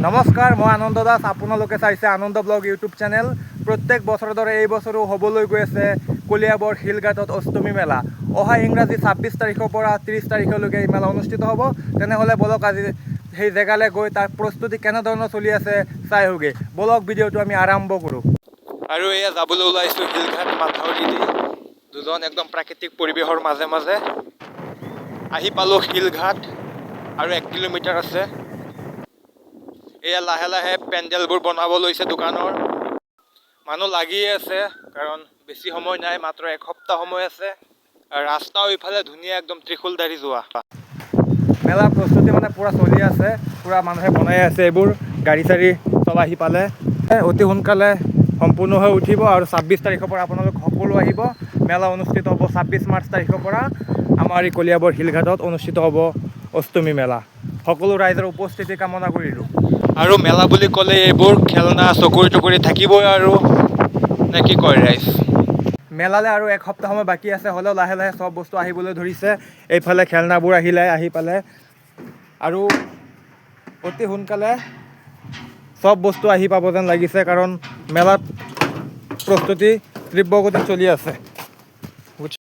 নমস্কাৰ, মই আনন্দ দাস। আপোনালোকে চাইছে আনন্দ ব্লগ ইউটিউব চেনেল। প্ৰত্যেক বছৰৰ দৰে এই বছৰো হ'বলৈ গৈ আছে কলিয়াবৰ শিলঘাটত অষ্টমী মেলা। অহা ইংৰাজী 26 তাৰিখৰ পৰা 30 তাৰিখলৈকে এই মেলা অনুষ্ঠিত হ'ব। তেনেহ'লে বলক, আজি সেই জেগালৈ গৈ তাৰ প্ৰস্তুতি কেনেধৰণৰ চলি আছে চাই আহোগৈ। বলক, ভিডিঅ'টো আমি আৰম্ভ কৰোঁ। আৰু এয়া যাবলৈ ওলাইছোঁ শিলঘাট মাথাউৰি দি দুজন, একদম প্ৰাকৃতিক পৰিৱেশৰ মাজে মাজে। আহি পালোঁ শিলঘাট, আৰু 1 কিলোমিটাৰ আছে। এয়া লাহে লাহে পেণ্ডেলবোৰ বনাব লৈছে, দোকানৰ মানুহ লাগিয়ে আছে, কাৰণ বেছি সময় নাই, মাত্ৰ এসপ্তাহ সময় আছে। আৰু ৰাস্তাও ইফালে ধুনীয়া, একদম ত্ৰিশূলধাৰী যোৱা। মেলাৰ প্ৰস্তুতি মানে পূৰা চলি আছে, পূৰা মানুহে বনাই আছে এইবোৰ। গাড়ী চাড়ী চব আহি পালে। অতি সোনকালে সম্পূৰ্ণ হৈ উঠিব আৰু 26 তাৰিখৰ পৰা আপোনালোক সকলো আহিব। মেলা অনুষ্ঠিত হ'ব 26 মাৰ্চ তাৰিখৰ পৰা। আমাৰ এই কলিয়াবৰ শিলঘাটত অনুষ্ঠিত হ'ব অষ্টমী মেলা। সকলো ৰাইজৰ উপস্থিতি কামনা কৰিলোঁ। আৰু মেলা বুলি ক'লে এইবোৰ খেলনা, চকৰি টকৰি থাকিবই আৰু, নে কি কয় ৰাইজ? মেলালে আৰু এসপ্তাহ সময় বাকী আছে, হ'লেও লাহে লাহে চব বস্তু আহিবলৈ ধৰিছে। এইফালে খেলনাবোৰ আহিলে, আহি পালে আৰু অতি সোনকালে চব বস্তু আহি পাব যেন লাগিছে, কাৰণ মেলাত প্ৰস্তুতি তীব্ৰ গতিত চলি আছে।